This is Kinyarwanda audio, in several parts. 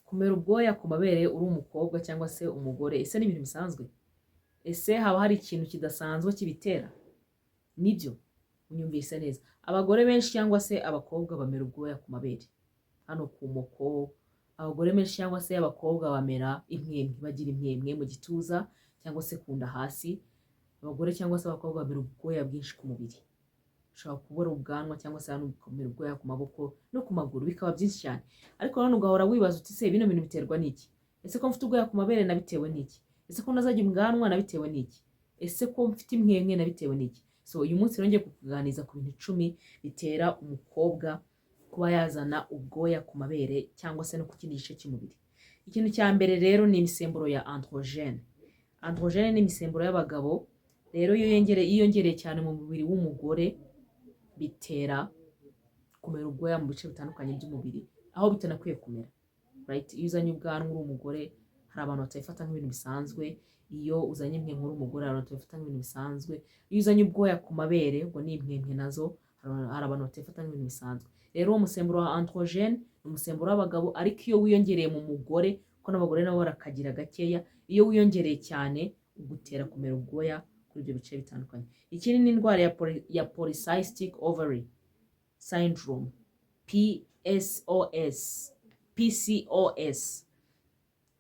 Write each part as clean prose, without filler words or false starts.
Kumera ubwoya ku mabere uri umukobwa cyangwa se umugore, ese ni ibintu bisanzwe? Ese haba hari ikintu kidasanzwe kibitera? Nibyo, unyumvise neza. Abagore benshi cyangwa se abakobwa bamera ubwoya ku mabere hano ku moko. Abagore benshi cyangwa se abakobwa bamera impwempwe, bagira impwempwe mu gituza cyangwa se ku nda hasi. Abagore cyangwa se abakobwa bamera ubwoya bwinshi ku mubiri. Ushobora kubura ubwanwa cyangwa se hano ukamera ubwoya ku maboko no ku maguru, bikaba byinshi cyane. Ariko nanone ugahora wibaza uti: "Se bino bintu biterwa n'iki? Ese ko mfite ubwoya ku mabere nabitewe n'iki? Ese ko ntazajya ubwanwa nabitewe n'iki? Ese ko mfite impwempwe nabitewe n'iki?" So uyu munsi rero ngiye kukuganiriza ku bintu 10 bitera umukobwa kuba yazana ubwoya ku mabere cyangwa se no ku kindi gice cy'umubiri. Ikintu cya mbere rero ni imisemburo ya androgène. Androgène ni imisemburo y'abagabo. Rero iyo yiyongereye cyane mu mubiri w'umugore, bitera kumera ubwoya mu bice bitandukanye by'umubiri aho bitanakwiye kumera, right? Iyo uzanye ubwanwa uri umugore, hari abantu batabifata nk'ibintu bisanzwe. Iyo uzanye impwempwe uri umugore, hari abantu batabifata nk'ibintu bisanzwe. Iyo uzanye ubwoya ku mabere, ubwo ni impwempwe nazo, hari abantu batabifata nk'ibintu bisanzwe. Rero uwo musemburo wa androgène ni umusemburo w'abagabo, ariko iyo wiyongereye mu mugore, kuko n'abagore nabo barakagira gakeya, iyo wiyongereye cyane ugutera kumera ubwoya kuri ibyo bice bitandukanye. Ikindi ni indwara ya polycystic ovary syndrome, PSOS, PCOS.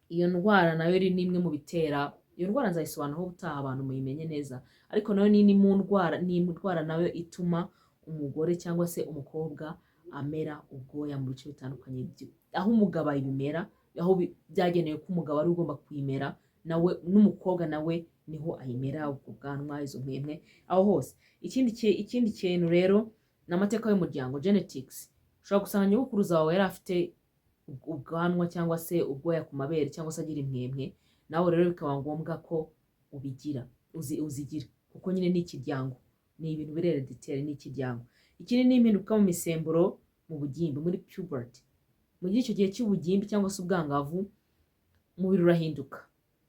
Iyo ndwara nayo iri ni imwe mu bitera. Iyo ndwara nzayisobanuraho ubutaha, abantu muyimenye neza, ariko nayo ni mu ndwara, ni indwara nayo ituma umugore cyangwa se umukobwa amera ubwoya mu bice bitandukanye aho umugabo ayibimera, aho byagenewe ko umugabo ari ugomba kuyimera, nawe n'umukobwa nawe niho ayimera, ubwo bwanwa, izo mpwempwe, aho hose. Ikindi kintu rero ni amateka y'umuryango, genetics. Ushobora gusanga nyogokuruza wawe yari afite ubwanwa cyangwa se ubwoya ku mabere cyangwa se agira impwempwe, nawe rero bikaba ngombwa ko ubigira, uzigira, kuko nyine ni ikiryango, ni ibintu biri héréditaire, ni ikiryango. Ikindi ni impinduka mu misemburo mu bugimbi, muri puberty. Mu gihe icyo gihe cy'ubugimbi cyangwa se ubwangavu, umubiri urahinduka.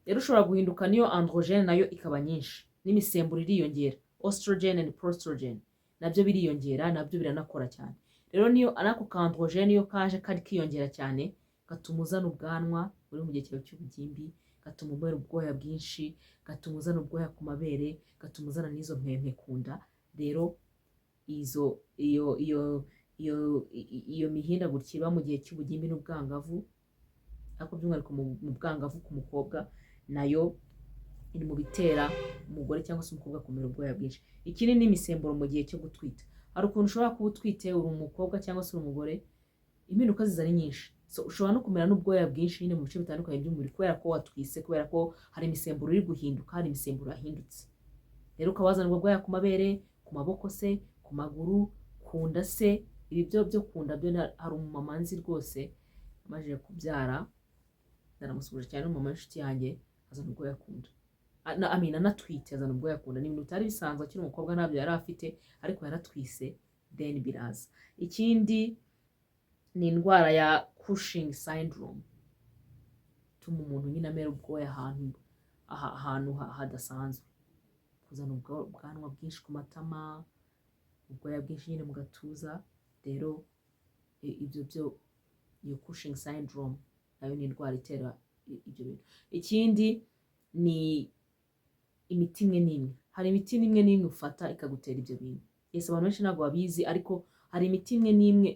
Rero ushobora guhinduka, niyo androgène nayo ikaba nyinshi, n'imisemburo iriyongera, estrogen and progesterone nabyo biriyongera, nabyo biranakora cyane. Rero niyo n'ako ka androgène iyo kaje kari kiyongera cyane, gatuma uzana ubwanwa uri mu gihe cyawe cy'ubugimbi, gatuma umera ubwoya bwinshi, gatuma uzana ubwoya ku mabere, gatuma uzana n'izo mpwempwe ku nda. Rero izo iyo iyo iyo iyo mihindagurikire iba mu gihe cy'ubugimbi n'ubwangavu, ariko by'umwihariko mu bwangavu ku mukobwa, nayo iri mu bitera umugore cyangwa se umukobwa kumera ubwoya bwinshi. Ikindi ni imisemburo mu gihe cyo gutwita. Hari ukuntu ushobora kuba utwite, uri umukobwa cyangwa se uri umugore, impinduka ziza ari nyinshi. So ushobora no kumera n'ubwoya bwinshi nyine mu bice bitandukanye by'umubiri kubera ko watwise, kubera ko hari imisemburo iri guhinduka, hari imisemburo yahindutse. Rero ukaba wazana ubwo bwoya ku mabere, ku maboko se, ku maguru, ku nda se. Ibi byo ku nda byo hari umumama nzi rwose amajije kubyara, ndanamusuhuje cyane, umumama w'inshuti yanjye, azana ubwoya ku nda. I mean, anatwite azana ubwoya ku nda. Ni ibintu bitari bisanzwe, akiri umukobwa ntabyo yari afite, ariko yaratwise, then biraza. Ikindi ni indwara ya Cushing syndrome, ituma umuntu nyine amera ubwoya ahantu hadasanzwe, kuzana ubwanwa bwinshi ku matama, ubwoya bwinshi nyine mu gatuza. Rero ibyo byo, iyo Cushing syndrome nayo ni indwara itera ibyo bintu. Ikindi ni imiti imwe n'imwe. Hari imiti imwe n'imwe ufata ikagutera ibyo bintu. Yes, abantu benshi ntabwo babizi, ariko hari imiti imwe n'imwe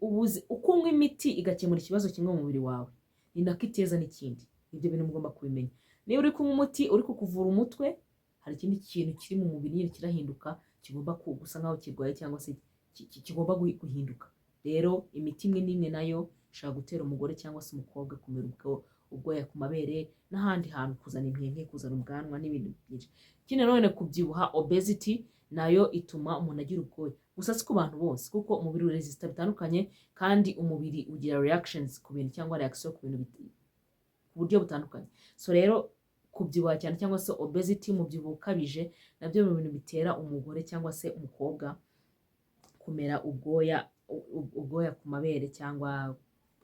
ubuzi uko unywa imiti igakemura ikibazo kimwe mu mubiri wawe, ni nako iteza n'ikindi. Ibyo bintu mugomba kubimenya. Niba uri kunywa umuti uri kukuvura umutwe, hari ikindi kintu kiri mu mubiri nyine kirahinduka, kigomba gusa nkaho kirwaye cyangwa se kigomba guhinduka. Rero imiti imwe n'imwe nayo ishobora gutera umugore cyangwa se umukobwa kumera ubwoya ku mabere n'ahandi hantu, kuzana impwempwe, kuzana ubwanwa n'ibintu byinshi. Ikindi nanone, kubyibuha, obesity, nayo ituma umuntu agira ubwoya. Gusa si ku bantu bose, kuko umubiri uresista bitandukanye, kandi umubiri ugira reactions ku bintu cyangwa reaction ku bintu ku buryo butandukanye. So rero kubyibuha cyane cyangwa se obesity, umubyibuho ukabije, nabyo mu bintu bitera umugore cyangwa se umukobwa kumera ubwoya ku mabere cyangwa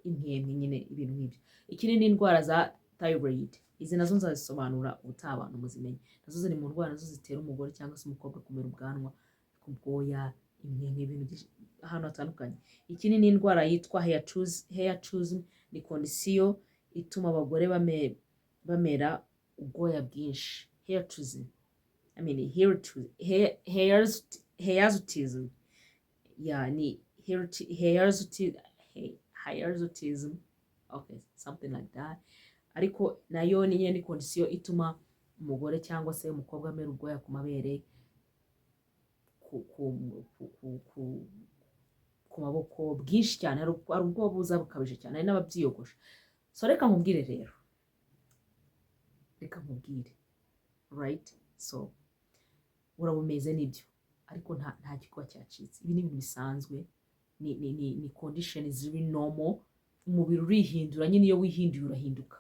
impwempwe nyine, ibintu nk'ibyo. Ikindi ni indwara za thyroid. Izi nazo nzazisobanura ubutaha, abantu muzimenye. Nazo ziri mu ndwara nazo zitera umugore cyangwa se umukobwa kumera ubwanwa ku bwoya. Imwenge, ibintu byinshi ahantu hatandukanye. Ikindi ni indwara yitwa hirsutism, ni condition ituma abagore bamera ubwoya bwinshi. Hirsutism, I mean hirsutism, yeah, ni hirsutism, okay, something like that. Ariko nayo ni nyine ni condition ituma umugore cyangwa se umukobwa amera ubwoya ku mabere, ku maboko bwinshi cyane. Hari ubwoba buza bukabije cyane, hari n'ababyiyogosha. So reka nkubwire rero, reka nkubwire, right? So urabumeze nibyo, ariko nta gikuba cyacitse. Ibi ni ibintu bisanzwe, ni condition ziri normal. Umubiri urihindura nyine, iyo wihinduye urahinduka.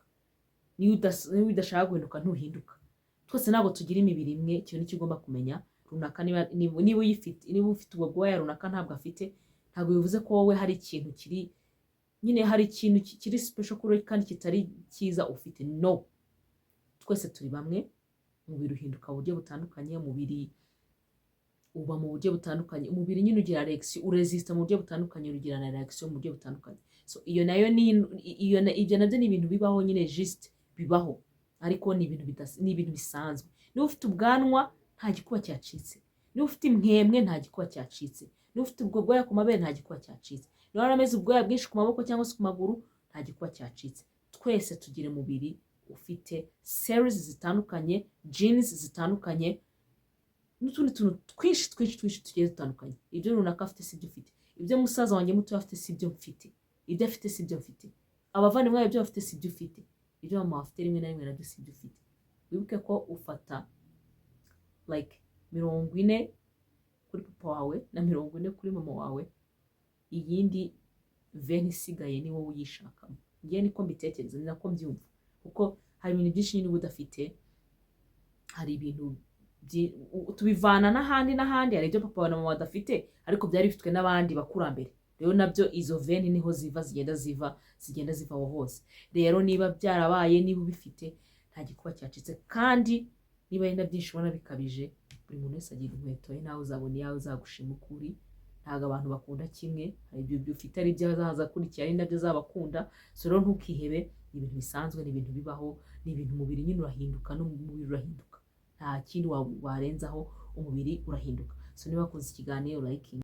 Niba udashaka guhinduka, ntuhinduka. Twese ntabwo tugira imibiri imwe, ikintu nicyo ugomba kumenya. Runaka niba uyifite, niba ufite ubwo bwoya, runaka ntabwo afite, ntabwo bivuze ko wowe hari ikintu kiri nyine, hari ikintu kiri special kuri wowe kandi kitari cyiza ufite. No, twese turi bamwe. Umubiri uhinduka mu buryo butandukanye, umubiri uba mu buryo butandukanye, umubiri nyine ugira reaction, uresista mu buryo butandukanye, ugira na reaction mu buryo butandukanye. So iyo nayo ni iyo ibyo nabyo ni ibintu bibaho nyine, just bibaho, ariko ni ibintu bisanzwe. Niba ufite ubwanwa, nta gikuba cyacitse. Niba ufite impwemwe, nta gikuba cyacitse. Niba ufite ubwo bwoya ku mabere, nta gikuba cyacitse. Niba warameze ubwoya bwinshi ku maboko cyangwa se ku maguru, nta gikuba cyacitse. Twese tugira umubiri ufite cells zitandukanye, genes zitandukanye, n'utundi tuntu twinshi twinshi twinshi tugiye dutandukanye. Ibyo runaka afite si ibyo ufite, ibyo musaza wanjye muto afite si ibyo mfite, ibyo afite si ibyo mfite, abavandimwe bawe ibyo bafite si ibyo ufite, ibyo mama afite rimwe na rimwe nabyo si ibyo ufite. Wibuke ko ufata like 40 kuri papa wawe na 40 kuri mama wawe, iyindi 20 isigaye ni wowe uyishakamo. Ngewe niko mbitekereza, ni nako mbyumva, kuko hari ibintu byinshi nyine uba udafite. Hari ibintu tubivana n'ahandi n'ahandi. Hari ibyo papa na mama badafite ariko byari bifitwe n'abandi bakurambere. Rero nabyo izo 20 niho ziva, zigenda ziva, zigenda ziva aho hose. Rero niba byarabaye, niba ubifite, nta gikuba cyacitse. Kandi niba ari na byinshi ubona bikabije, buri muntu wese agira inkweto ye, nawe uzabona iyawe uzagushima ukuri. Ntabwo abantu bakunda kimwe. Hari ibyo ufite, ari ibyo azaza akurikiye, ari nabyo azaba akunda. So rero ntukihebe, ni ibintu bisanzwe, ni ibintu bibaho, ni ibintu umubiri nyine urahinduka, n'umubiri urahinduka, nta kindi warenzaho, umubiri urahinduka. So niba wakoze ikiganiro, liking.